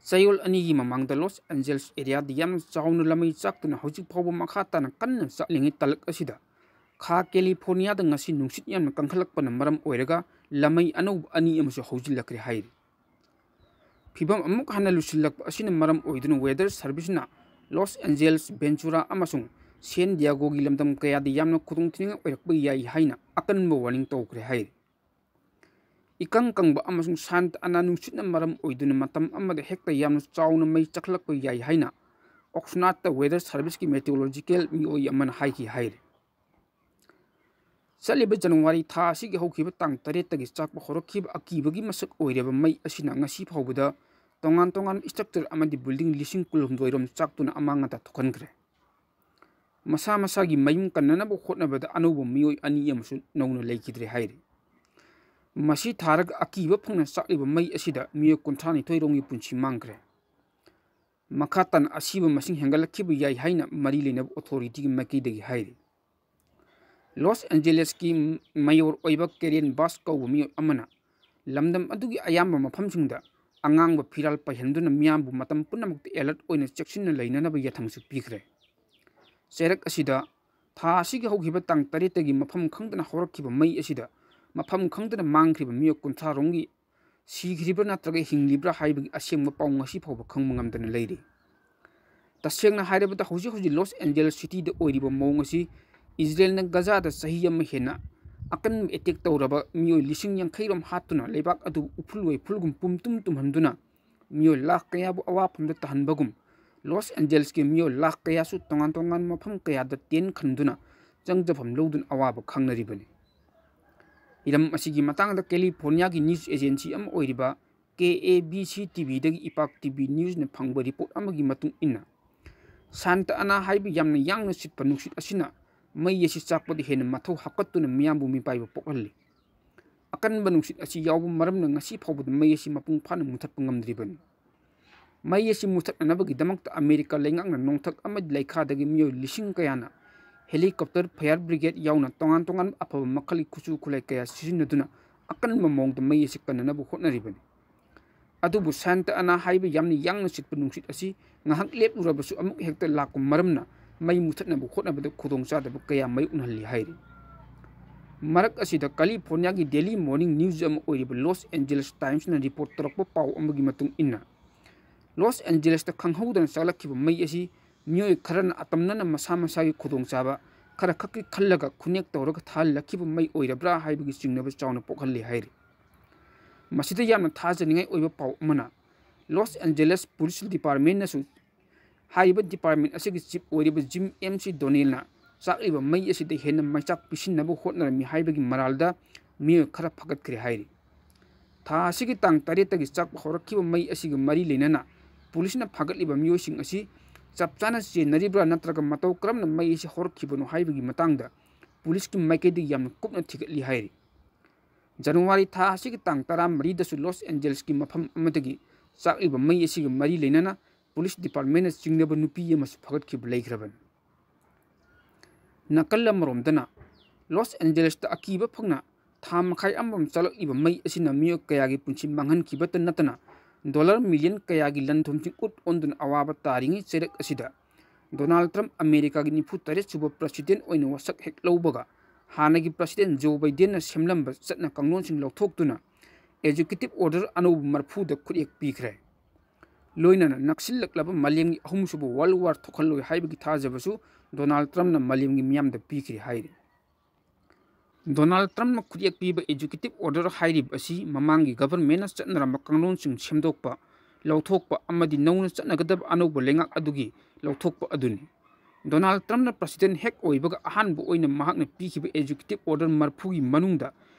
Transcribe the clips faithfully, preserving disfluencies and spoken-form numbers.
ꯆꯌꯣꯜ ꯑꯅꯤꯒꯤ ꯃꯃꯥꯡꯗ ꯂꯣꯁ ꯑꯦꯟꯖꯦꯜꯁ ꯑꯦꯔꯤꯌꯥꯗ ꯌꯥꯝꯅ ꯆꯥꯎꯅ ꯂꯃꯩ ꯆꯥꯛꯇꯨꯅ ꯍꯧꯖꯤꯛ ꯐꯥꯎꯕ ꯃꯈꯥ ꯇꯥꯅ ꯀꯟꯅ ꯆꯥꯛꯂꯤꯉꯩ ꯇꯥꯂꯛ ꯑꯁꯤꯗ ꯈꯥ ꯀꯦꯂꯤꯐꯣꯔꯅꯤꯌꯥꯗ ꯉꯁꯤ ꯅꯨꯡꯁꯤꯠ ꯌꯥꯝꯅ ꯀꯟꯈꯠꯂꯛꯄꯅ ꯃꯔꯝ ꯑꯣꯏꯔꯒ ꯂꯃꯩ ꯑꯅꯧꯕ ꯑꯅꯤ ꯑꯃꯁꯨ ꯍꯧꯖꯤꯜꯂꯛꯈ꯭ꯔꯦ ꯍꯥꯏꯔꯤ꯫ ꯐꯤꯚꯝ ꯑꯃꯨꯛ ꯍꯟꯅ ꯂꯨꯁꯤꯜꯂꯛꯄ ꯑꯁꯤꯅ ꯃꯔꯝ ꯑꯣꯏꯗꯨꯅ ꯋꯦꯗꯔ ꯁꯔꯚꯤꯁꯅ ꯂꯣꯁ ꯑꯦꯟꯖꯦꯜꯁ, ꯚꯦꯟꯆꯨꯔꯥ ꯑꯃꯁꯨꯡ ꯁꯦꯟ ꯗꯤꯌꯥꯒꯣꯒꯤ ꯂꯝꯗꯝ ꯀꯌꯥꯗ ꯌꯥꯝꯅ ꯈꯨꯗꯣꯡꯊꯤꯅꯤꯡꯉꯥꯏ ꯑꯣꯏꯔꯛꯄ ꯌꯥꯏ ꯍꯥꯏꯅ ꯑꯀꯟꯕ ꯋꯥꯔꯅꯤꯡ ꯇꯧꯈ꯭ꯔꯦ ꯍꯥꯏꯔꯤ꯫ ꯏꯀꯪ ꯀꯪꯕ ꯑꯃꯁꯨꯡ ꯁꯥꯟꯇ ꯑꯅꯥ ꯅꯨꯡꯁꯤꯠꯅ ꯃꯔꯝ ꯑꯣꯏꯗꯨꯅ ꯃꯇꯝ ꯑꯃꯗ ꯍꯦꯛꯇ ꯌꯥꯝꯅ ꯆꯥꯎꯅ ꯃꯩ ꯆꯥꯛꯈꯠꯂꯛꯄ ꯌꯥꯏ ꯍꯥꯏꯅ ꯑꯣꯛꯁꯅꯥꯠꯇ ꯋꯦꯗꯔ ꯁꯔꯚꯤꯁꯀꯤ ꯃꯦꯇꯤꯑꯣꯂꯣꯖꯤꯀꯦꯜ ꯃꯤꯑꯣꯏ ꯑꯃꯅ ꯍꯥꯏꯈꯤ ꯍꯥꯏꯔꯤ꯫ ꯆꯠꯂꯤꯕ ꯖꯅꯋꯥꯔꯤ ꯊꯥ ꯑꯁꯤꯒꯤ ꯍꯧꯈꯤꯕ ꯇꯥꯡ ꯇꯔꯦꯠꯇꯒꯤ ꯆꯥꯛꯄ ꯍꯧꯔꯛꯈꯤꯕ ꯑꯀꯤꯕꯒꯤ ꯃꯁꯛ ꯑꯣꯏꯔꯕ ꯃꯩ ꯑꯁꯤꯅ ꯉꯁꯤ ꯐꯥꯎꯕꯗ ꯇꯣꯉꯥꯟ ꯇꯣꯉꯥꯟꯕ ꯁ꯭ꯇ꯭ꯔꯛꯆꯔ ꯑꯃꯗꯤ ꯕꯤꯜꯗꯤꯡ ꯂꯤꯁꯤꯡ ꯀꯨꯟꯍꯨꯝꯗꯣꯏ ꯔꯣꯝ ꯆꯥꯛꯇꯨꯅ ꯑꯃꯥꯡ ꯑꯇꯥ ꯊꯣꯛꯍꯟꯈ꯭ꯔꯦ꯫ ꯃꯁꯥ ꯃꯁꯥꯒꯤ ꯃꯌꯨꯝ ꯀꯟꯅꯅꯕ ꯍꯣꯠꯅꯕꯗ ꯑꯅꯧꯕ ꯃꯤꯑꯣꯏ ꯑꯅꯤ ꯑꯃꯁꯨ ꯅꯧꯅ ꯂꯩꯈꯤꯗ꯭ꯔꯦ ꯍꯥꯏꯔꯤ꯫ ꯃꯁꯤ ꯊꯥꯔꯒ ꯑꯀꯤꯕ ꯐꯪꯅ ꯆꯥꯛꯂꯤꯕ ꯃꯩ ꯑꯁꯤꯗ ꯃꯤꯑꯣꯏ ꯀꯨꯟꯊ꯭ꯔꯥ ꯅꯤꯊꯣꯏ ꯔꯣꯝꯒꯤ ꯄꯨꯟꯁꯤ ꯃꯥꯡꯈ꯭ꯔꯦ꯫ ꯃꯈꯥ ꯇꯥꯅ ꯑꯁꯤꯕ ꯃꯁꯤꯡ ꯍꯦꯟꯒꯠꯂꯛꯈꯤꯕ ꯌꯥꯏ ꯍꯥꯏꯅ ꯃꯔꯤ ꯂꯩꯅꯕ ꯑꯣꯊꯣꯔꯤꯇꯤꯒꯤ ꯃꯥꯏꯀꯩꯗꯒꯤ ꯍꯥꯏꯔꯤ꯫ ꯂꯣꯁ ꯑꯦꯟꯖꯦꯂꯦꯁꯀꯤ ꯃꯦꯌꯣꯔ ꯑꯣꯏꯕ ꯀꯦꯔꯤꯌꯟ ꯕꯥꯁ ꯀꯧꯕ ꯃꯤꯑꯣꯏ ꯑꯃꯅ ꯂꯝꯗꯝ ꯑꯗꯨꯒꯤ ꯑꯌꯥꯝꯕ ꯃꯐꯝꯁꯤꯡꯗ ꯑꯉꯥꯡꯕ ꯐꯤꯔꯥꯜ ꯄꯥꯏꯍꯟꯗꯨꯅ ꯃꯤꯌꯥꯝꯕꯨ ꯃꯇꯝ ꯄꯨꯝꯅꯃꯛꯇ ꯑꯦꯂꯔꯠ ꯑꯣꯏꯅ ꯆꯦꯛꯁꯤꯟꯅ ꯂꯩꯅꯅꯕ ꯌꯥꯊꯪꯁꯨ ꯄꯤꯈ꯭ꯔꯦ꯫ ꯆꯩꯔꯛ ꯑꯁꯤꯗ ꯊꯥ ꯑꯁꯤꯒꯤ ꯍꯧꯈꯤꯕ ꯇꯥꯡ ꯇꯔꯦꯠꯇꯒꯤ ꯃꯐꯝ ꯈꯪꯗꯅ ꯍꯧꯔꯛꯈꯤꯕ ꯃꯩ ꯑꯁꯤꯗ ꯃꯐꯝ ꯈꯪꯗꯅ ꯃꯥꯡꯈ꯭ꯔꯤꯕ ꯃꯤꯑꯣꯏ ꯀꯨꯟꯊ꯭ꯔꯥ ꯔꯣꯝꯒꯤ ꯁꯤꯈ꯭ꯔꯤꯕ꯭ꯔꯥ ꯅꯠꯇ꯭ꯔꯒ ꯍꯤꯡꯂꯤꯕ꯭ꯔꯥ ꯍꯥꯏꯕꯒꯤ ꯑꯁꯦꯡꯕ ꯄꯥꯎ ꯉꯁꯤ ꯐꯥꯎꯕ ꯈꯪꯕ ꯉꯝꯗꯅ ꯂꯩꯔꯤ꯫ ꯇꯁꯦꯡꯅ ꯍꯥꯏꯔꯕꯗ ꯍꯧꯖꯤꯛ ꯍꯧꯖꯤꯛ ꯂꯣꯁ ꯑꯦꯟꯖꯦꯂꯁ ꯁꯤꯇꯤꯗ ꯑꯣꯏꯔꯤꯕ ꯃꯑꯣꯡ ꯑꯁꯤ ꯏꯖꯔꯦꯜꯅ ꯒꯖꯥꯗ ꯆꯍꯤ ꯑꯃ ꯍꯦꯟꯅ ꯑꯀꯟꯕ ꯑꯦꯇꯦꯛ ꯇꯧꯔꯕ ꯃꯤꯑꯣꯏ ꯂꯤꯁꯤꯡ ꯌꯥꯡꯈꯩ ꯔꯣꯝ ꯍꯥꯠꯇꯨꯅ ꯂꯩꯕꯥꯛ ꯑꯗꯨ ꯎꯐꯨꯜ ꯋꯥꯏꯐꯨꯜꯒꯨꯝ ꯄꯨꯝꯇꯨꯝ ꯇꯨꯝꯍꯟꯗꯨꯅ ꯃꯤꯑꯣꯏ ꯂꯥꯈ ꯀꯌꯥꯕꯨ ꯑꯋꯥꯐꯝꯗ ꯇꯥꯍꯟꯕꯒꯨꯝ ꯂꯣꯁ ꯑꯦꯟꯖꯦꯂꯁꯀꯤ ꯃꯤꯑꯣꯏ ꯂꯥꯈ ꯀꯌꯥꯁꯨ ꯇꯣꯉꯥꯟ ꯇꯣꯉꯥꯟꯕ ꯃꯐꯝ ꯀꯌꯥꯗ ꯇꯦꯟ ꯈꯟꯗꯨꯅ ꯆꯪꯖꯐꯝ ꯂꯧꯗꯨꯅ ꯑꯋꯥꯕ ꯈꯪꯅꯔꯤꯕꯅꯤ꯫ ꯍꯤꯔꯝ ꯑꯁꯤꯒꯤ ꯃꯇꯥꯡꯗ ꯀꯦꯂꯤꯐꯣꯔꯅꯤꯌꯥꯒꯤ ꯅ꯭ꯌꯨꯁ ꯑꯦꯖꯦꯟꯁꯤ ꯑꯃ ꯑꯣꯏꯔꯤꯕ K A B C T ꯚꯤꯗꯒꯤ ꯏꯄꯥꯛ ꯇꯤ ꯚꯤ ꯅ꯭ꯌꯨꯁꯅ ꯐꯪꯕ ꯔꯤꯄꯣꯔꯠ ꯑꯃꯒꯤ ꯃꯇꯨꯡ ꯏꯟꯅ, ꯁꯥꯟꯇ ꯑꯅꯥ ꯍꯥꯏꯕ ꯌꯥꯝꯅ ꯌꯥꯡꯅ ꯁꯤꯠꯄ ꯅꯨꯡꯁꯤꯠ ꯑꯁꯤꯅ ꯃꯩ ꯑꯁꯤ ꯆꯥꯛꯄꯗ ꯍꯦꯟꯅ ꯃꯊꯧ ꯍꯥꯞꯀꯠꯇꯨꯅ ꯃꯤꯌꯥꯝꯕꯨ ꯃꯤꯄꯥꯏꯕ ꯄꯣꯛꯍꯜꯂꯤ꯫ ꯑꯀꯟꯕ ꯅꯨꯡꯁꯤꯠ ꯑꯁꯤ ꯌꯥꯎꯕ ꯃꯔꯝꯅ ꯉꯁꯤ ꯐꯥꯎꯕꯗ ꯃꯩ ꯑꯁꯤ ꯃꯄꯨꯡ ꯐꯥꯅ ꯃꯨꯊꯠꯄ ꯉꯝꯗ꯭ꯔꯤꯕꯅꯤ꯫ ꯃꯩ ꯑꯁꯤ ꯃꯨꯊꯠꯅꯅꯕꯒꯤꯗꯃꯛꯇ ꯑꯃꯦꯔꯤꯀꯥ ꯂꯩꯉꯥꯛꯅ ꯅꯣꯡꯊꯛ ꯑꯃꯗꯤ ꯂꯩꯈꯥꯗꯒꯤ ꯃꯤꯑꯣꯏ ꯂꯤꯁꯤꯡ ꯀꯌꯥꯅ ꯍꯦꯂꯤꯀꯣꯞꯇꯔ, ꯐꯥꯌꯔ ꯕ꯭ꯔꯤꯒꯦꯗ ꯌꯥꯎꯅ ꯇꯣꯉꯥꯟ ꯇꯣꯉꯥꯟꯕ ꯑꯐꯕ ꯃꯈꯜꯒꯤ ꯈꯨꯠꯁꯨ ꯈꯨꯠꯂꯥꯏ ꯀꯌꯥ ꯁꯤꯖꯤꯟꯅꯗꯨꯅ ꯑꯀꯟꯕ ꯃꯑꯣꯡꯗ ꯃꯩ ꯑꯁꯤ ꯀꯟꯅꯅꯕ ꯍꯣꯠꯅꯔꯤꯕꯅꯤ꯫ ꯑꯗꯨꯕꯨ ꯁꯥꯟꯇ ꯑꯅꯥ ꯍꯥꯏꯕ ꯌꯥꯝꯅ ꯌꯥꯡꯅ ꯁꯤꯠꯄ ꯅꯨꯡꯁꯤꯠ ꯑꯁꯤ ꯉꯥꯏꯍꯥꯛ ꯂꯦꯞꯂꯨꯔꯕꯁꯨ ꯑꯃꯨꯛ ꯍꯦꯛꯇ ꯂꯥꯛꯄ ꯃꯔꯝꯅ ꯃꯩ ꯃꯨꯊꯠꯅꯕ ꯍꯣꯠꯅꯕꯗ ꯈꯨꯗꯣꯡꯆꯥꯗꯕ ꯀꯌꯥ ꯃꯥꯌꯣꯛꯅꯍꯜꯂꯤ ꯍꯥꯏꯔꯤ꯫ ꯃꯔꯛ ꯑꯁꯤꯗ ꯀꯦꯂꯤꯐꯣꯔꯅꯤꯌꯥꯒꯤ ꯗꯦꯂꯤ ꯃꯣꯔꯅꯤꯡ ꯅ꯭ꯌꯨꯁ ꯑꯃ ꯑꯣꯏꯔꯤꯕ ꯂꯣꯁ ꯑꯦꯟꯖꯦꯂꯁ ꯇꯥꯏꯝꯁꯅ ꯔꯤꯄꯣꯔꯠ ꯇꯧꯔꯛꯄ ꯄꯥꯎ ꯑꯃꯒꯤ ꯃꯇꯨꯡ ꯏꯟꯅ, ꯂꯣꯁ ꯑꯦꯟꯖꯦꯂꯁꯇ ꯈꯪꯍꯧꯗꯅ ꯆꯥꯛꯂꯛꯈꯤꯕ ꯃꯩ ꯑꯁꯤ ꯃꯤꯑꯣꯏ ꯈꯔꯅ ꯑꯇꯝꯅꯅ ꯃꯁꯥ ꯃꯁꯥꯒꯤ ꯈꯨꯗꯣꯡꯆꯥꯕ ꯈꯔ ꯈꯛꯀꯤ ꯈꯜꯂꯒ ꯈꯨꯅꯦꯛ ꯇꯧꯔꯒ ꯊꯥꯍꯜꯂꯛꯈꯤꯕ ꯃꯩ ꯑꯣꯏꯔꯕ꯭ꯔꯥ ꯍꯥꯏꯕꯒꯤ ꯆꯤꯡꯅꯕ ꯆꯥꯎꯅ ꯄꯣꯛꯍꯜꯂꯤ ꯍꯥꯏꯔꯤ꯫ ꯃꯁꯤꯗ ꯌꯥꯝꯅ ꯊꯥꯖꯅꯤꯡꯉꯥꯏ ꯑꯣꯏꯕ ꯄꯥꯎ ꯑꯃꯅ, ꯂꯣꯁ ꯑꯦꯟꯖꯦꯂꯁ ꯄꯨꯂꯤꯁ ꯗꯤꯄꯥꯔꯠꯃꯦꯟꯅꯁꯨ ꯍꯥꯏꯔꯤꯕ ꯗꯤꯄꯥꯔꯠꯃꯦꯟ ꯑꯁꯤꯒꯤ ꯆꯤꯞ ꯑꯣꯏꯔꯤꯕ ꯖꯤꯝ ꯑꯦꯝ ꯁꯤ ꯗꯣꯅꯦꯜꯅ ꯆꯥꯛꯂꯤꯕ ꯃꯩ ꯑꯁꯤꯗ ꯍꯦꯟꯅ ꯃꯩꯆꯥꯛ ꯄꯤꯁꯤꯟꯅꯕ ꯍꯣꯠꯅꯔꯝꯃꯤ ꯍꯥꯏꯕꯒꯤ ꯃꯔꯥꯜꯗ ꯃꯤꯑꯣꯏ ꯈꯔ ꯐꯒꯠꯈ꯭ꯔꯦ ꯍꯥꯏꯔꯤ꯫ ꯊꯥ ꯑꯁꯤꯒꯤ ꯇꯥꯡ ꯇꯔꯦꯠꯇꯒꯤ ꯆꯥꯛꯄ ꯍꯧꯔꯛꯈꯤꯕ ꯃꯩ ꯑꯁꯤꯒ ꯃꯔꯤ ꯂꯩꯅꯅ ꯄꯨꯂꯤꯁꯅ ꯐꯥꯒꯠꯂꯤꯕ ꯃꯤꯑꯣꯏꯁꯤꯡ ꯑꯁꯤ ꯆꯞ ꯆꯥꯅ ꯆꯦꯟꯅꯔꯤꯕ꯭ꯔꯥ ꯅꯠꯇ꯭ꯔꯒ ꯃꯇꯧ ꯀꯔꯝꯅ ꯃꯩ ꯑꯁꯤ ꯍꯧꯔꯛꯈꯤꯕꯅꯣ ꯍꯥꯏꯕꯒꯤ ꯃꯇꯥꯡꯗ ꯄꯨꯂꯤꯁꯀꯤ ꯃꯥꯏꯀꯩꯗꯒꯤ ꯌꯥꯝꯅ ꯀꯨꯞꯅ ꯊꯤꯒꯠꯂꯤ ꯍꯥꯏꯔꯤ꯫ ꯖꯅꯋꯥꯔꯤ ꯊꯥ ꯑꯁꯤꯒꯤ ꯇꯥꯡ ꯇꯔꯥꯃꯔꯤꯗꯁꯨ ꯂꯣꯁ ꯑꯦꯟꯖꯦꯂꯁꯀꯤ ꯃꯐꯝ ꯑꯃꯗꯒꯤ ꯆꯥꯛꯂꯤꯕ ꯃꯩ ꯑꯁꯤꯒ ꯃꯔꯤ ꯂꯩꯅꯅ ꯄꯨꯂꯤꯁ ꯗꯤꯄꯥꯔꯠꯃꯦꯟꯅ ꯆꯤꯡꯅꯕ ꯅꯨꯄꯤ ꯑꯃꯁꯨ ꯐꯒꯠꯈꯤꯕ ꯂꯩꯈ꯭ꯔꯕꯅꯤ꯫ ꯅꯥꯀꯜ ꯑꯃꯔꯣꯝꯗꯅ, ꯂꯣꯁ ꯑꯦꯟꯖꯦꯂꯁꯇ ꯑꯀꯤꯕ ꯐꯪꯅ ꯊꯥ ꯃꯈꯥꯏ ꯑꯃꯔꯣꯝ ꯆꯥꯛꯂꯛꯂꯤꯕ ꯃꯩ ꯑꯁꯤꯅ ꯃꯤꯑꯣꯏ ꯀꯌꯥꯒꯤ ꯄꯨꯟꯁꯤ ꯃꯥꯡꯍꯟꯈꯤꯕꯇ ꯅꯠꯇꯅ, ꯗꯣꯂꯔ ꯃꯤꯂꯤꯌꯟ ꯀꯌꯥꯒꯤ ꯂꯟ ꯊꯨꯝꯁꯤꯡ ꯎꯠ ꯑꯣꯟꯗꯨꯅ ꯑꯋꯥꯕ ꯇꯥꯔꯤꯉꯩ ꯆꯩꯔꯛ ꯑꯁꯤꯗ, ꯗꯣꯅꯥꯜꯗ ꯇ꯭ꯔꯝꯞ ꯑꯃꯦꯔꯤꯀꯥꯒꯤ ꯅꯤꯐꯨ ꯇꯔꯦꯠ ꯁꯨꯕ ꯄ꯭ꯔꯁꯤꯗꯦꯟꯠ ꯑꯣꯏꯅ ꯋꯥꯁꯛ ꯍꯦꯛ ꯂꯧꯕꯒ, ꯍꯥꯟꯅꯒꯤ ꯄ꯭ꯔꯁꯤꯗꯦꯟꯠ ꯖꯣ ꯕꯥꯏꯗꯦꯟꯅ ꯁꯦꯝꯂꯝꯕ ꯆꯠꯅ ꯀꯥꯡꯂꯣꯟꯁꯤꯡ ꯂꯧꯊꯣꯛꯇꯨꯅ, ꯑꯦꯖꯨꯀꯦꯇꯤꯚ ꯑꯣꯔꯗꯔ ꯑꯅꯧꯕ ꯃꯔꯤꯐꯨꯗ ꯈꯨꯠꯌꯦꯛ ꯄꯤꯈ꯭ꯔꯦ꯫ ꯂꯣꯏꯅꯅ ꯅꯛꯁꯤꯜꯂꯛꯂꯕ ꯃꯥꯂꯦꯝꯒꯤ ꯑꯍꯨꯝꯁꯨꯕ ꯋꯥꯔꯜꯗ ꯋꯥꯔ ꯊꯣꯛꯍꯜꯂꯣꯏ ꯍꯥꯏꯕꯒꯤ ꯊꯥꯖꯕꯁꯨ ꯗꯣꯅꯥꯜꯗ ꯇ꯭ꯔꯝꯞꯅ ꯃꯥꯂꯦꯝꯒꯤ ꯃꯤꯌꯥꯝꯗ ꯄꯤꯈ꯭ꯔꯦ ꯍꯥꯏꯔꯤ꯫ ꯗꯣꯅꯥꯜꯗ ꯇ꯭ꯔꯝꯞꯅ ꯈꯨꯠꯌꯦꯛ ꯄꯤꯕ ꯑꯦꯖꯨꯀꯦꯇꯤꯚ ꯑꯣꯔꯗꯔ ꯍꯥꯏꯔꯤꯕ ꯑꯁꯤ ꯃꯃꯥꯡꯒꯤ ꯒꯚꯔꯟꯃꯦꯟꯠꯅ ꯆꯠꯅꯔꯝꯕ ꯀꯥꯡꯂꯣꯟꯁꯤꯡ ꯁꯦꯝꯗꯣꯛꯄ, ꯂꯧꯊꯣꯛꯄ ꯑꯃꯗꯤ ꯅꯧꯅ ꯆꯠꯅꯒꯗꯕ ꯑꯅꯧꯕ ꯂꯩꯉꯥꯛ ꯑꯗꯨꯒꯤ ꯂꯧꯊꯣꯛꯄ ꯑꯗꯨꯅꯤ꯫ ꯗꯣꯅꯥꯜꯗ ꯇ꯭ꯔꯝꯞꯅ ꯄ꯭ꯔꯁꯤꯗꯦꯟꯠ ꯍꯦꯛ ꯑꯣꯏꯕꯒ ꯑꯍꯥꯟꯕ ꯑꯣꯏꯅ ꯃꯍꯥꯛꯅ ꯄꯤꯈꯤꯕ ꯑꯦꯖꯨꯀꯦꯇꯤꯚ ꯑꯣꯔꯗꯔ ꯃꯔꯤꯐꯨꯒꯤ ꯃꯅꯨꯡꯗ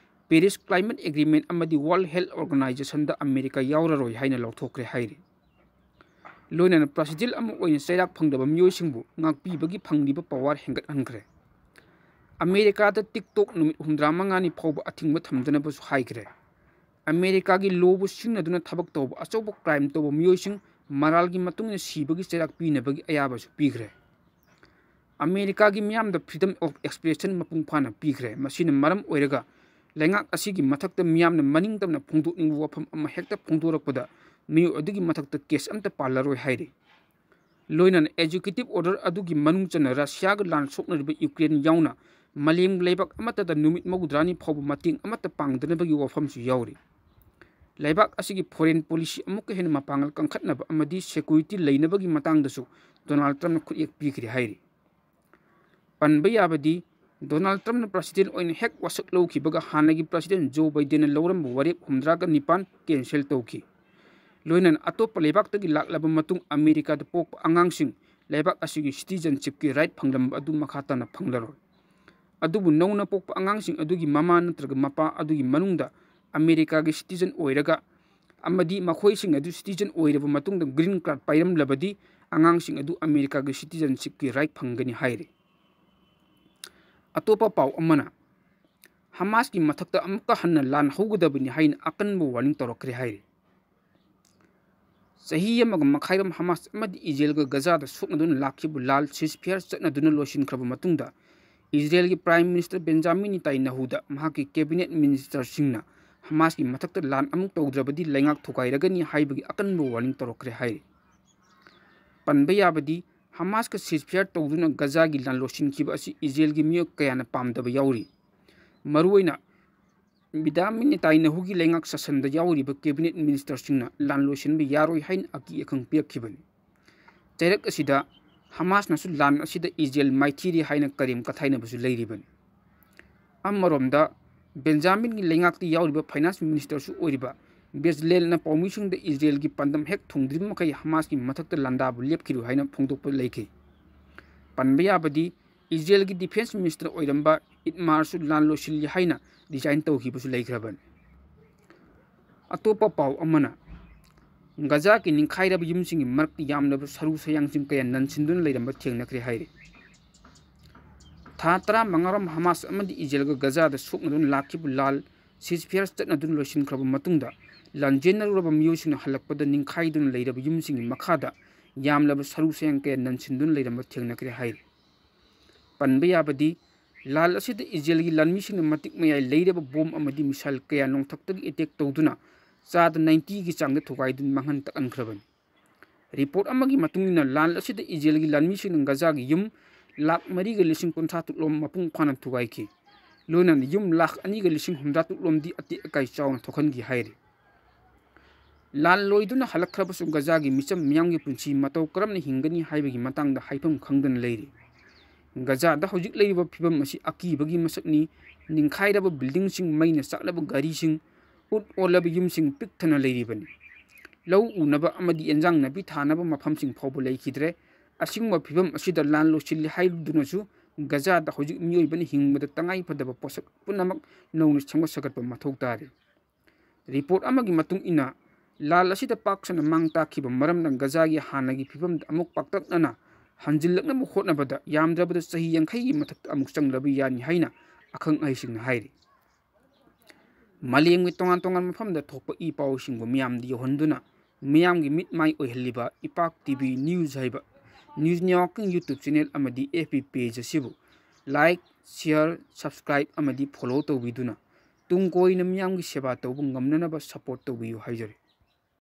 ꯄꯦꯔꯤꯁ ꯀ꯭ꯂꯥꯏꯃꯦꯠ ꯑꯦꯒ꯭ꯔꯤꯃꯦꯟꯠ ꯑꯃꯗꯤ ꯋꯥꯔꯜꯗ ꯍꯦꯜꯊ ꯑꯣꯔꯒꯅꯥꯏꯖꯦꯁꯟꯗ ꯑꯃꯦꯔꯤꯀꯥ ꯌꯥꯎꯔꯔꯣꯏ ꯍꯥꯏꯅ ꯂꯧꯊꯣꯛꯈ꯭ꯔꯦ ꯍꯥꯏꯔꯤ꯫ ꯂꯣꯏꯅꯅ ꯄ꯭ꯔꯁꯤꯗꯦꯟꯠ ꯑꯃ ꯑꯣꯏꯅ ꯆꯩꯔꯥꯛ ꯐꯪꯗꯕ ꯃꯤꯑꯣꯏꯁꯤꯡꯕꯨ ꯉꯥꯛꯄꯤꯕꯒꯤ ꯐꯪꯂꯤꯕ ꯄꯋꯥꯔ ꯍꯦꯟꯒꯠꯍꯟꯈ꯭ꯔꯦ꯫ ꯑꯃꯦꯔꯤꯀꯥꯗ TikTok ꯅꯨꯃꯤꯠ ꯍꯨꯝꯗ꯭ꯔꯥ ꯃꯉꯥꯅꯤ ꯐꯥꯎꯕ ꯑꯊꯤꯡꯕ ꯊꯝꯗꯅꯕꯁꯨ ꯍꯥꯏꯈ꯭ꯔꯦ꯫ ꯑꯃꯦꯔꯤꯀꯥꯒꯤ ꯂꯣꯕꯨ ꯁꯤꯖꯤꯟꯅꯗꯨꯅ ꯊꯕꯛ ꯇꯧꯕ, ꯑꯆꯧꯕ ꯀ꯭ꯔꯥꯏꯝ ꯇꯧꯕ ꯃꯤꯑꯣꯏꯁꯤꯡ ꯃꯔꯥꯜꯒꯤ ꯃꯇꯨꯡ ꯏꯟꯅ ꯁꯤꯕꯒꯤ ꯆꯩꯔꯥꯛ ꯄꯤꯅꯕꯒꯤ ꯑꯌꯥꯕꯁꯨ ꯄꯤꯈ꯭ꯔꯦ꯫ ꯑꯃꯦꯔꯤꯀꯥꯒꯤ ꯃꯤꯌꯥꯝꯗ freedom of expression ꯃꯄꯨꯡ ꯐꯥꯅ ꯄꯤꯈ꯭ꯔꯦ꯫ ꯃꯁꯤꯅ ꯃꯔꯝ ꯑꯣꯏꯔꯒ ꯂꯩꯉꯥꯛ ꯑꯁꯤꯒꯤ ꯃꯊꯛꯇ ꯃꯤꯌꯥꯝꯅ ꯃꯅꯤꯡ ꯇꯝꯅ ꯐꯣꯡꯗꯣꯛꯅꯤꯡꯕ ꯋꯥꯐꯝ ꯑꯃ ꯍꯦꯛꯇ ꯐꯣꯡꯗꯣꯔꯛꯄꯗ ꯃꯤꯑꯣꯏ ꯑꯗꯨꯒꯤ ꯃꯊꯛꯇ case ꯑꯝꯇ ꯄꯥꯜꯂꯔꯣꯏ ꯍꯥꯏꯔꯤ꯫ ꯂꯣꯏꯅꯅ executive order ꯑꯗꯨꯒꯤ ꯃꯅꯨꯡ ꯆꯟꯅ ꯔꯁꯤꯌꯥꯒ ꯂꯥꯟ ꯁꯣꯛꯅꯔꯤꯕ ꯌꯨꯀ꯭ꯔꯦꯟ ꯌꯥꯎꯅ ꯃꯥꯂꯦꯝꯒꯤ ꯂꯩꯕꯥꯛ ꯑꯃꯠꯇꯗ ꯅꯨꯃꯤꯠ ꯃꯧꯗ꯭ꯔꯥꯅꯤ ꯐꯥꯎꯕ ꯃꯇꯦꯡ ꯑꯃꯠꯇ ꯄꯥꯡꯗꯅꯕꯒꯤ ꯋꯥꯐꯝꯁꯨ ꯌꯥꯎꯔꯤ꯫ ꯂꯩꯕꯥꯛ ꯑꯁꯤꯒꯤ foreign policy ꯑꯃꯨꯛꯀ ꯍꯦꯟꯅ ꯃꯄꯥꯡꯒꯜ ꯀꯟꯈꯠꯅꯕ ꯑꯃꯗꯤ security ꯂꯩꯅꯕꯒꯤ ꯃꯇꯥꯡꯗꯁꯨ ꯗꯣꯅꯥꯜꯗ ꯇ꯭ꯔꯝꯞꯅ ꯈꯨꯠꯌꯦꯛ ꯄꯤꯈ꯭ꯔꯦ ꯍꯥꯏꯔꯤ꯫ ꯄꯟꯕ ꯌꯥꯕꯗꯤ, ꯗꯣꯅꯥꯜꯗ ꯇ꯭ꯔꯝꯞꯅ president ꯑꯣꯏꯅ ꯍꯦꯛ ꯋꯥꯁꯛ ꯂꯧꯈꯤꯕꯒ ꯍꯥꯟꯅꯒꯤ president ꯖꯣ ꯕꯥꯏꯗꯦꯟꯅ ꯂꯧꯔꯝꯕ ꯋꯥꯔꯦꯞ ꯍꯨꯝꯗ꯭ꯔꯥꯒ ꯅꯤꯄꯥꯟ cancel ꯇꯧꯈꯤ꯫ ꯂꯣꯏꯅꯅ ꯑꯇꯣꯞꯄ ꯂꯩꯕꯥꯛꯇꯒꯤ ꯂꯥꯛꯂꯕ ꯃꯇꯨꯡ ꯑꯃꯦꯔꯤꯀꯥꯗ ꯄꯣꯛꯄ ꯑꯉꯥꯡꯁꯤꯡ ꯂꯩꯕꯥꯛ ꯑꯁꯤꯒꯤ citizenshipꯀꯤ right ꯐꯪꯂꯝꯕ ꯑꯗꯨ ꯃꯈꯥ ꯇꯥꯅ ꯐꯪꯂꯔꯣꯏ꯫ ꯑꯗꯨꯕꯨ ꯅꯧꯅ ꯄꯣꯛꯄ ꯑꯉꯥꯡꯁꯤꯡ ꯑꯗꯨꯒꯤ ꯃꯃꯥ ꯅꯠꯇ꯭ꯔꯒ ꯃꯄꯥ ꯑꯗꯨꯒꯤ ꯃꯅꯨꯡꯗ ꯑꯃꯦꯔꯤꯀꯥꯒꯤ citizen ꯑꯣꯏꯔꯒ ꯑꯃꯗꯤ ꯃꯈꯣꯏꯁꯤꯡ ꯑꯗꯨ citizen ꯑꯣꯏꯔꯕ ꯃꯇꯨꯡꯗ green card ꯄꯥꯏꯔꯝꯂꯕꯗꯤ ꯑꯉꯥꯡꯁꯤꯡ ꯑꯗꯨ ꯑꯃꯦꯔꯤꯀꯥꯒꯤ citizenshipꯀꯤ right ꯐꯪꯒꯅꯤ ꯍꯥꯏꯔꯤ꯫ ꯑꯇꯣꯞꯄ ꯄꯥꯎ ꯑꯃꯅ, ꯍꯃꯥꯁꯀꯤ ꯃꯊꯛꯇ ꯑꯃꯨꯛꯀ ꯍꯟꯅ ꯂꯥꯟ ꯍꯧꯒꯗꯕꯅꯤ ꯍꯥꯏꯅ ꯑꯀꯟꯕ warning ꯇꯧꯔꯛꯈ꯭ꯔꯦ ꯍꯥꯏꯔꯤ꯫ ꯆꯍꯤ ꯑꯃꯒ ꯃꯈꯥꯏꯔꯣꯝ ꯍꯃꯥꯁ ꯑꯃꯗꯤ ꯏꯖꯔꯦꯜꯒ ꯒꯖꯥꯗ ꯁꯣꯛꯅꯗꯨꯅ ꯂꯥꯛꯈꯤꯕ ꯂꯥꯜ ceasefire ꯆꯠꯅꯗꯨꯅ ꯂꯣꯏꯁꯤꯟꯈ꯭ꯔꯕ ꯃꯇꯨꯡꯗ, ꯏꯖꯔꯦꯜꯒꯤ Prime Minister ꯕꯦꯟꯖꯥꯃꯤꯟ ꯅꯤꯇꯥꯏꯅꯍꯨꯗ ꯃꯍꯥꯛꯀꯤ cabinet ministerꯁꯤꯡꯅ ꯍꯃꯥꯁꯀꯤ ꯃꯊꯛꯇ ꯂꯥꯟ ꯑꯃꯨꯛ ꯇꯧꯗ꯭ꯔꯕꯗꯤ ꯂꯩꯉꯥꯛ ꯊꯨꯒꯥꯏꯔꯒꯅꯤ ꯍꯥꯏꯕꯒꯤ ꯑꯀꯟꯕ warning ꯇꯧꯔꯛꯈ꯭ꯔꯦ ꯍꯥꯏꯔꯤ꯫ ꯄꯟꯕ ꯌꯥꯕꯗꯤ, ꯍꯃꯥꯁꯀ ceasefire ꯇꯧꯗꯨꯅ ꯒꯖꯥꯒꯤ ꯂꯥꯟ ꯂꯣꯏꯁꯤꯟꯈꯤꯕ ꯑꯁꯤ ꯏꯖꯔꯦꯜꯒꯤ ꯃꯤꯑꯣꯏ ꯀꯌꯥꯅ ꯄꯥꯝꯗꯕ ꯌꯥꯎꯔꯤ꯫ ꯃꯔꯨꯑꯣꯏꯅ ꯕꯦꯟꯖꯥꯃꯤꯟ ꯅꯦꯇꯥꯟꯌꯥꯍꯨꯒꯤ ꯂꯩꯉꯥꯛ ꯁꯥꯁꯟꯗ ꯌꯥꯎꯔꯤꯕ cabinet ministerꯁꯤꯡꯅ ꯂꯥꯟ ꯂꯣꯏꯁꯤꯟꯕ ꯌꯥꯔꯣꯏ ꯍꯥꯏꯅ ꯑꯀꯤ ꯑꯈꯪ ꯄꯤꯔꯛꯈꯤꯕꯅꯤ꯫ ꯆꯩꯔꯛ ꯑꯁꯤꯗ ꯍꯃꯥꯁꯅꯁꯨ ꯂꯥꯟ ꯑꯁꯤꯗ ꯏꯖꯔꯦꯜ ꯃꯥꯏꯊꯤꯔꯦ ꯍꯥꯏꯅ ꯀꯔꯦꯝ ꯀꯊꯥꯏꯅꯕꯁꯨ ꯂꯩꯔꯤꯕꯅꯤ꯫ ꯑꯃꯔꯣꯝꯗ, ꯕꯦꯟꯖꯥꯃꯤꯟꯒꯤ ꯂꯩꯉꯥꯛꯇ ꯌꯥꯎꯔꯤꯕ finance ministerꯁꯨ ꯑꯣꯏꯔꯤꯕ ꯕꯦꯖꯂꯦꯜꯅ ꯄꯥꯎꯃꯤꯁꯤꯡꯗ ꯏꯖꯔꯦꯜꯒꯤ ꯄꯥꯟꯗꯝ ꯍꯦꯛ ꯊꯨꯡꯗ꯭ꯔꯤꯕ ꯃꯈꯩ ꯍꯃꯥꯁꯀꯤ ꯃꯊꯛꯇ ꯂꯥꯟꯗꯥꯕ ꯂꯦꯞꯈꯤꯔꯣꯏ ꯍꯥꯏꯅ ꯐꯣꯡꯗꯣꯛꯄ ꯂꯩꯈꯤ꯫ ꯄꯟꯕ ꯌꯥꯕꯗꯤ, ꯏꯖꯔꯦꯜꯒꯤ defence minister ꯑꯣꯏꯔꯝꯕ ꯏꯠꯃꯥꯔꯁꯨ ꯂꯥꯟ ꯂꯣꯏꯁꯤꯜꯂꯤ ꯍꯥꯏꯅ resign ꯇꯧꯈꯤꯕꯁꯨ ꯂꯩꯈ꯭ꯔꯕꯅꯤ꯫ ꯑꯇꯣꯞꯄ ꯄꯥꯎ ꯑꯃꯅ, ꯒꯖꯥꯒꯤ ꯅꯤꯡꯈꯥꯏꯔꯕ ꯌꯨꯝꯁꯤꯡꯒꯤ ꯃꯔꯛꯇ ꯌꯥꯝꯂꯕ ꯁꯔꯨ ꯁꯌꯥꯡꯁꯤꯡ ꯀꯌꯥ ꯅꯟꯁꯤꯟꯗꯨꯅ ꯂꯩꯔꯝꯕ ꯊꯦꯡꯅꯈ꯭ꯔꯦ ꯍꯥꯏꯔꯤ꯫ ꯊꯥ ꯇꯔꯥꯃꯉꯥꯔꯣꯝ ꯍꯃꯥꯁ ꯑꯃꯗꯤ ꯏꯖꯔꯦꯜꯒ ꯒꯖꯥꯗ ꯁꯣꯛꯅꯗꯨꯅ ꯂꯥꯛꯈꯤꯕ ꯂꯥꯜ ceasefire ꯆꯠꯅꯗꯨꯅ ꯂꯣꯏꯁꯤꯟꯈ꯭ꯔꯕ ꯃꯇꯨꯡꯗ, ꯂꯥꯟꯖꯦꯟꯅꯔꯨꯔꯕ ꯃꯤꯑꯣꯏꯁꯤꯡꯅ ꯍꯜꯂꯛꯄꯗ ꯅꯤꯡꯈꯥꯏꯗꯨꯅ ꯂꯩꯔꯕ ꯌꯨꯝꯁꯤꯡꯒꯤ ꯃꯈꯥꯗ ꯌꯥꯝꯂꯕ ꯁꯔꯨ ꯁꯌꯥꯡ ꯀꯌꯥ ꯅꯟꯁꯤꯟꯗꯨꯅ ꯂꯩꯔꯝꯕ ꯊꯦꯡꯅꯈ꯭ꯔꯦ ꯍꯥꯏꯔꯤ꯫ ꯄꯟꯕ ꯌꯥꯕꯗꯤ, ꯂꯥꯟ ꯑꯁꯤꯗ ꯏꯖꯔꯦꯜꯒꯤ ꯂꯥꯟꯃꯤꯁꯤꯡꯅ ꯃꯇꯤꯛ ꯃꯌꯥꯏ ꯂꯩꯔꯕ ꯕꯣꯝ ꯑꯃꯗꯤ ꯃꯤꯁꯥꯏꯜ ꯀꯌꯥ ꯅꯣꯡꯊꯛꯇꯒꯤ ꯑꯦꯇꯦꯛ ꯇꯧꯗꯨꯅ ꯆꯥꯗ ꯅꯥꯏꯟꯇꯤꯒꯤ ꯆꯥꯡꯗ ꯊꯨꯒꯥꯏꯗꯨꯅ ꯃꯥꯡꯍꯟ ꯇꯥꯛꯍꯟꯈ꯭ꯔꯕꯅꯤ꯫ ꯔꯤꯄꯣꯔꯠ ꯑꯃꯒꯤ ꯃꯇꯨꯡ ꯏꯟꯅ ꯂꯥꯟ ꯑꯁꯤꯗ ꯏꯖꯔꯦꯜꯒꯤ ꯂꯥꯟꯃꯤꯁꯤꯡꯅ ꯒꯖꯥꯒꯤ ꯌꯨꯝ ꯂꯥꯈ ꯃꯔꯤꯒ ꯂꯤꯁꯤꯡ ꯀꯨꯟꯊ꯭ꯔꯥ ꯇꯔꯨꯛ ꯂꯣꯝ ꯃꯄꯨꯡ ꯐꯥꯅ ꯊꯨꯒꯥꯏꯈꯤ꯫ ꯂꯣꯏꯅꯅ ꯌꯨꯝ ꯂꯥꯈ ꯑꯅꯤꯒ ꯂꯤꯁꯤꯡ ꯍꯨꯝꯗ꯭ꯔꯥ ꯇꯔꯨꯛ ꯂꯣꯝꯗꯤ ꯑꯇꯦꯛ ꯑꯀꯥꯏ ꯆꯥꯎꯅ ꯊꯣꯛꯍꯟꯈꯤ ꯍꯥꯏꯔꯤ꯫ ꯂꯥꯟ ꯂꯣꯏꯗꯨꯅ ꯍꯜꯂꯛꯈ꯭ꯔꯕꯁꯨ ꯒꯖꯥꯒꯤ ꯃꯤꯆꯝ ꯃꯤꯌꯥꯝꯒꯤ ꯄꯨꯟꯁꯤ ꯃꯇꯧ ꯀꯔꯝꯅ ꯍꯤꯡꯒꯅꯤ ꯍꯥꯏꯕꯒꯤ ꯃꯇꯥꯡꯗ ꯍꯥꯏꯐꯝ ꯈꯪꯗꯅ ꯂꯩꯔꯤ꯫ ꯒꯖꯥꯗ ꯍꯧꯖꯤꯛ ꯂꯩꯔꯤꯕ ꯐꯤꯕꯝ ꯑꯁꯤ ꯑꯀꯤꯕꯒꯤ ꯃꯁꯛꯅꯤ꯫ ꯅꯤꯡꯈꯥꯏꯔꯕ ꯕꯤꯜꯗꯤꯡꯁꯤꯡ, ꯃꯩꯅ ꯆꯥꯛꯂꯕ ꯒꯥꯔꯤꯁꯤꯡ, ꯎꯠ ꯑꯣꯜꯂꯕ ꯌꯨꯝꯁꯤꯡ ꯄꯤꯛ ꯊꯟꯅ ꯂꯩꯔꯤꯕꯅꯤ꯫ ꯂꯧ ꯎꯅꯕ ꯑꯃꯗꯤ ꯑꯦꯟꯖꯥꯡ ꯅꯥꯄꯤ ꯊꯥꯅꯕ ꯃꯐꯝꯁꯤꯡ ꯐꯥꯎꯕ ꯂꯩꯈꯤꯗ꯭ꯔꯦ꯫ ꯑꯁꯤꯒꯨꯝꯕ ꯐꯤꯕꯝ ꯑꯁꯤꯗ ꯂꯥꯟ ꯂꯣꯏꯁꯤꯜꯂꯤ ꯍꯥꯏꯗꯨꯅꯁꯨ ꯒꯖꯥꯗ ꯍꯧꯖꯤꯛ ꯃꯤꯑꯣꯏꯕꯅ ꯍꯤꯡꯕꯗ ꯇꯉꯥꯏ ꯐꯗꯕ ꯄꯣꯠꯁꯛ ꯄꯨꯝꯅꯃꯛ ꯅꯧꯅ ꯁꯦꯝꯒꯠ ꯁꯥꯒꯠꯄ ꯃꯊꯧ ꯇꯥꯔꯤ꯫ ꯔꯤꯄꯣꯔꯠ ꯑꯃꯒꯤ ꯃꯇꯨꯡ ꯏꯟꯅ, ꯂꯥꯟ ꯑꯁꯤꯗ ꯄꯥꯛ ꯁꯟꯅ ꯃꯥꯡ ꯇꯥꯛꯈꯤꯕ ꯃꯔꯝꯅ ꯒꯖꯥꯒꯤ ꯍꯥꯟꯅꯒꯤ ꯐꯤꯕꯝꯗ ꯑꯃꯨꯛ ꯄꯥꯛꯇꯛꯅꯅ ꯍꯟꯖꯤꯜꯂꯛꯅꯕ ꯍꯣꯠꯅꯕꯗ ꯌꯥꯝꯗ꯭ꯔꯕꯗ ꯆꯍꯤ ꯌꯥꯡꯈꯩꯒꯤ ꯃꯊꯛꯇ ꯑꯃꯨꯛ ꯆꯪꯂꯕ ꯌꯥꯅꯤ ꯍꯥꯏꯅ ꯑꯈꯪ ꯑꯍꯩꯁꯤꯡꯅ ꯍꯥꯏꯔꯤ꯫ ꯃꯥꯂꯦꯝꯒꯤ ꯇꯣꯉꯥꯟ ꯇꯣꯉꯥꯟꯕ ꯃꯐꯝꯗ ꯊꯣꯛꯄ ꯏ ꯄꯥꯎꯁꯤꯡꯕꯨ ꯃꯤꯌꯥꯝꯗ ꯌꯧꯍꯟꯗꯨꯅ ꯃꯤꯌꯥꯝꯒꯤ ꯃꯤꯠ ꯃꯥꯏ ꯑꯣꯏꯍꯜꯂꯤꯕ ꯏꯄꯥꯛ ꯇꯤ ꯚꯤ ꯅ꯭ꯌꯨꯁ ꯍꯥꯏꯕ ꯅ꯭ꯌꯨꯁ ꯅꯦꯠꯋꯥꯔꯛꯀꯤꯡ YouTube ꯆꯦꯅꯦꯜ ꯑꯃꯗꯤ ꯑꯦꯐ ꯕꯤ ꯄꯦꯖ ꯑꯁꯤꯕꯨ ꯂꯥꯏꯛ, ꯁꯤꯌꯔ, ꯁꯕꯁꯀ꯭ꯔꯥꯏꯕ ꯑꯃꯗꯤ ꯐꯣꯂꯣ ꯇꯧꯕꯤꯗꯨꯅ ꯇꯨꯡ ꯀꯣꯏꯅ ꯃꯤꯌꯥꯝꯒꯤ ꯁꯦꯕꯥ ꯇꯧꯕ ꯉꯝꯅꯅꯕ ꯁꯄꯣꯔꯠ ꯇꯧꯕꯤꯌꯨ ꯍꯥꯏꯖꯔꯤ꯫